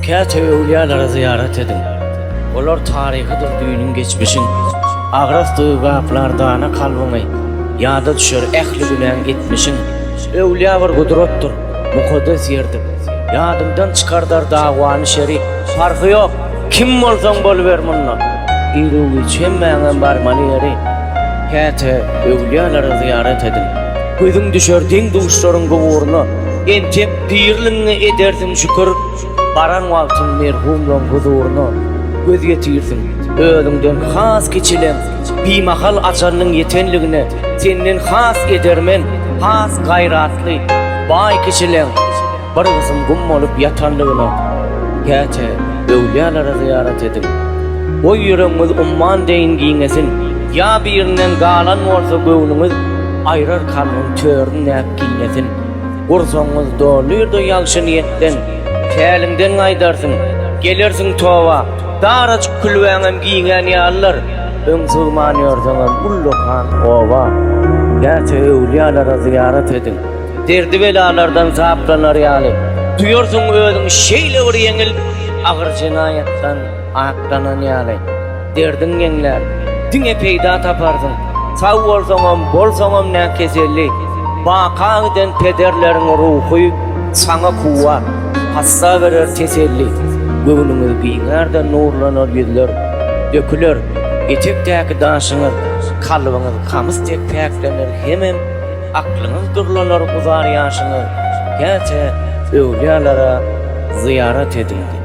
Käte öwlüýälere zyýarat ediň. Olar taryhydyr düýnüň geçmişiň. Agras duýgy gaplar dana kalbyňy, Ýada düşer ähli günäň etmişiň. Öwlüýä bir gudratdyr, mukaddes ýerdir. Ýadyňdan çykardar dawany şeri. Parhy ýok, kim bolsaň boluber munda. Iru-giç hemmäňem barmaly ýeri. Käte öwlüýälere zyýarat ediň. Gözüň düşer deň-duşlaryň guburyna. Entek diriligiňe edersiň şükür, Baran wagtyň merhumlaň huzuryna göz ýetirsiň. Özüňden has kiçileň bimahal ajalynyň ýetenligine, senden has edermen, has gaýratly, baý kişileň bir gysym gum bolup ýatanlygyna. Käte öwlüýälere zyýarat ediň. Goý ýüregiňiz umman deýin giňesin, ýa birinden galan bolsa göwnüňiz, aýrar kalbyň törün näp giňesin. Gursagyňyz dolyr-da ýagşy niýetden, Päliňden gaýdarsyň, gelersiň toba. Darajyk külbäňem giňän ýalydyr, Öň sygman ýörseňem ullakan oba. Käte öwlüýalara zyýarat ediň, Derdi-belalardan saplanar ýaly. Duýarsyň özüňi şeýle bir ýeňil, Agyr jenaýatdan aklanan ýaly. Derdiň ýeňlär, diňe peýda taparsyň. Sag bolsaňam, bolsaňam nä keselli, Baka giden pederleriň ruhy saňa kuwwat, hassa berer teselli. Göwnüňiz giňär-de nurlanar ýüzler, Döküler etekdäki daşyňyz, Kalbyňyz kamys dek päklener hemem Aklyňyz durlanar uzar ýaşyňyz. Käte öwlüýalara zyýarat ediň.